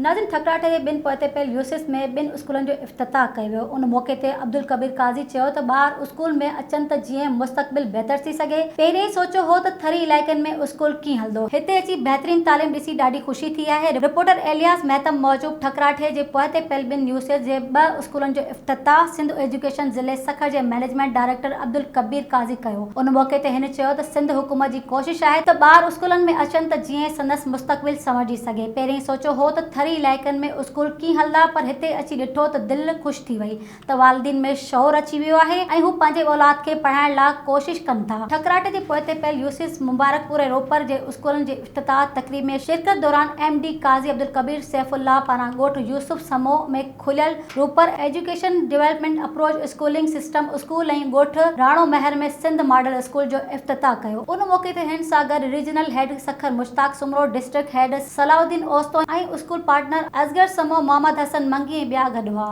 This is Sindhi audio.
ناظرين ٺڪراٺي جي ٻن پوئتي پيل يوسيس ۾ ٻن اسڪولن جو افتتاح ڪيو ويو ان موقعي تي عبدالڪبير قاضي چيو ته ٻار اسڪول ۾ اچن ته جيئن مستقبل بهتر ٿي سگهي پهرين ئي سوچيو هو ته ٿري علائقن ۾ اسڪول ڪيئن هلندو هتي اچي بهترين تعليم ڏسي ڏاڍي خوشي ٿي آهي رپورٽر ايلياس مهتم موجب ٺڪراٺي جي پوئتي پيل ٻن يوسيس جي ٻه اسڪولن جو افتتاح سنڌ ايجوڪيشن ضلعي سکر جي مئنيجمينٽ ڊائريڪٽر عبدالڪبير قاضي ڪيو. ان موقعي تي هن چيو ته سنڌ حڪومت جي ڪوشش آهي ته ٻار اسڪولن ۾ اچن ته جيئن سندس مستقبل سنورجي سگهي. پهرين سوچيو هو ته ٿري علائقن ۾ اسڪول ڪيئن هلندا پر هتي اچي ڏٺو ته دل خوش ٿي وئي ته والدين ۾ شعور اچي ويو آهي ۽ هو پنهنجي اولاد کي پڙهائڻ لا ڪوشش ڪن ٿا. ٺڪراٽ جي پوئتي پيل يوسيس مبارڪپور ۽ روپر جي اسڪولن جي افتتاح تقريب ۾ شرڪت دوران ايم ڊي قاضي عبدالڪبير سيف الله پاران ڳوٺ يوسف سمو ۾ کليل Ropar education development approach schooling system school ۽ ڳوٺ راڻو مهر ۾ سنڌ ماڊل اسڪول جو افتتاح ڪيو. ان موقعي تي هن سان گڏ regional head Sukkur Mushtaq Soomro, district head Salahuddin Austo ۽ school partner Asghar Samo, Muhammad Hassan Mangi ۽ ٻيا گڏ هئا.